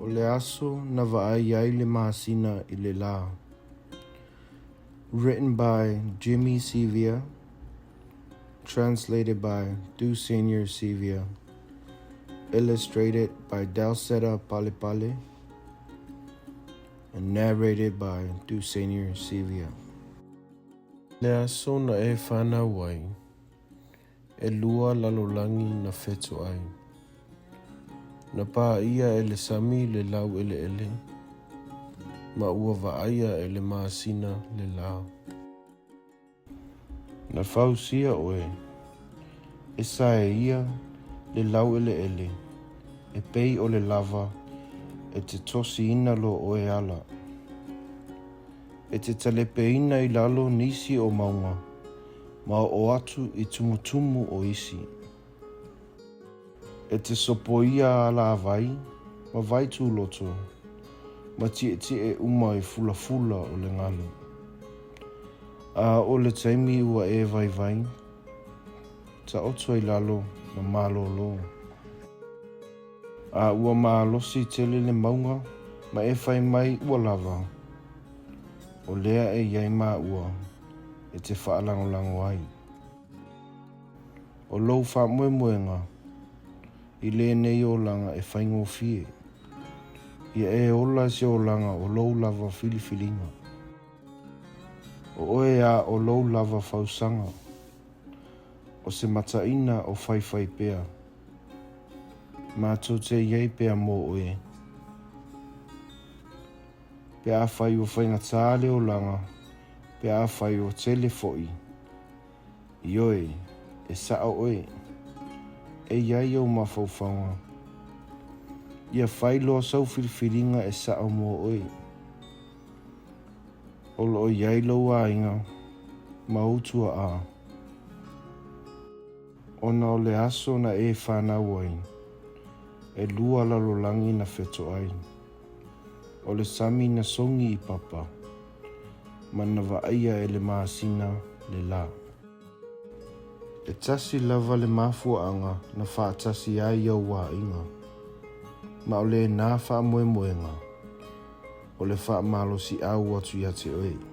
O le aso na vaai ai le masina i le lā. Written by Jimmy Sevilla. Translated by Du Senior Sevilla. Illustrated by Dalseta Palepale. And narrated by Du Senior Sevilla. Le aso na e whanau ai, ʻelua lalolagi na fetoai. Na paʻia e le sami le laueleele, ma ua vaaia e le masina le lā. Na fausia ʻoe e saeia le laueleele e pei o le lava e te tosiina lo ʻoe ala. E te talepeina i lalo nisi o mauga ma oo atu i tumutumu o isi. E te sopoia alāwai ma wai tūloto ma tiʻetiʻe uma i fulafula o le galu. A o le taimi ua e waiwai, taoto i lalo ma malōlō. A ua malosi tele le mauga ma e fai mai ua lava, o lea e i ai māua e te faalagolago ai. O lou faamoemoega i lenei olaga e faigofie, ia e ola i se olaga o lou lava filifiliga. O ʻoe a o lou lava fausaga, o se mataʻina o faifai pea. Matou te i ai pea mō ʻoe. Pe afai ua faigata le olaga, pe afai ua tele foʻi, ioe, e saʻo ʻoe. E i ai ou mafaufauga. Ia fai loa sau filifiliga e saʻo mō ʻoe. O loo i ai lou aiga ma ou tuaʻa. Ona o le aso na e whanau ai, ʻelua lalolagi na fetoai. O le sami na sogi i papa, ma na vaaia e le masina le lā. E tasi lava le mafuaaga na faatasi ai ou aiga, ma o lenā faamoemoega o le faamalosiau atu ia te ʻoe.